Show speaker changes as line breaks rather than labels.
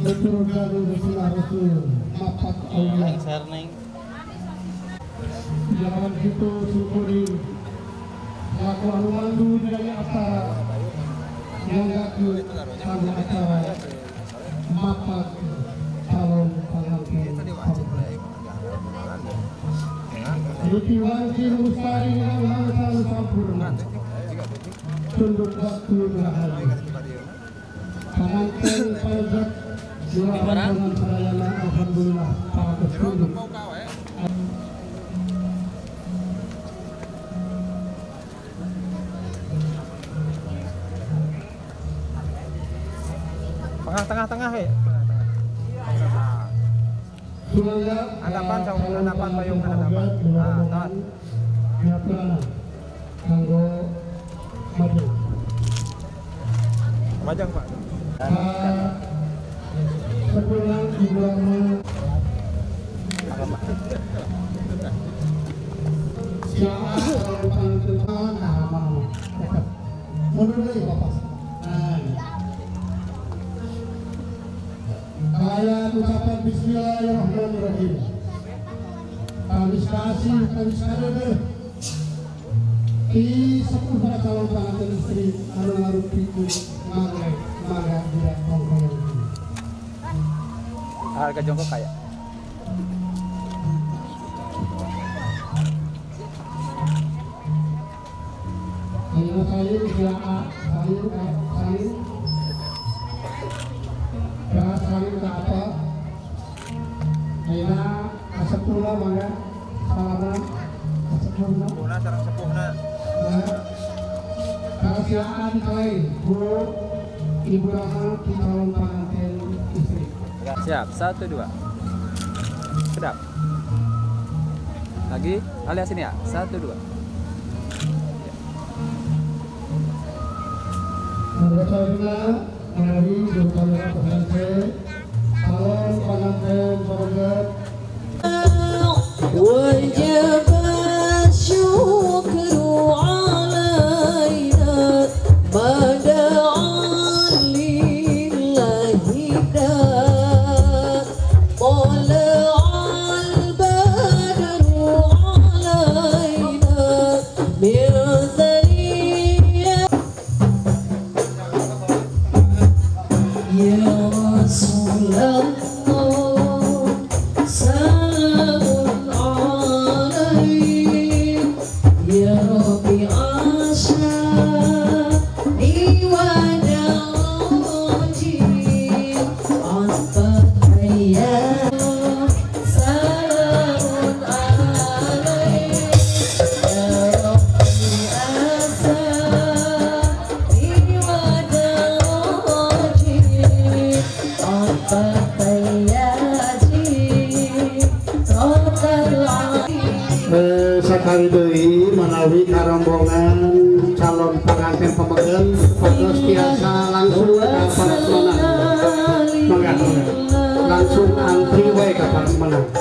Tutur galuh sunnah Rasul mapak Allah. Jangan situ syukuri laku anu mandu dari acara nganggapkeun kanggo acara mapak calon panganten. Yuti wanci mustari langsan sampurna tunduk waktu rahayu panganten pajak dua rombongan sadayana alhamdulillah para tunduk.
Tengah-tengah ya. Hadapan sama hadapan payung hadapan. Nah,
kanggo maju.
Majang, Pak.
Sepulang Ibu Rama. Siapa calon panganten nah mau. Mundur deui Bapak. Nah. Kalian ucapan bismillahirrahmanirrahim. Kawis kasih, kawis kadeuh. Di sepuh para calon pengantin istri anu ngarupi ku mangga mangga dira kongkoyan.
Harga jongkok kaya.
Ayo sayu ya sayu sayu. Saling ke apa? Ayeuna asepuna mangga salama asepuna.
Sepuhna sareng sepuhna.
Kasiaan kalai Bu Ibu Rama di calon pengantin istri.
Siap, 1 2. Sedap. Lagi, alias sini ya. 1 2. Ya.
Mangga menawi juru kamera preferensi calon pengantin pameget.
Wajib syukru alaina mada'a lillahi tala'al badru alaina min Ya Rasulullah salamun alaik ya Rabbi asani wa da'ati asbahaya salamun alaik ya Rabbi asani wa da'ati
Sakali deui manawi karombongan calon pengantin pemegel pados tiasa langsung ka parasmanan. Mangga langsung antri wae ka parasmanan.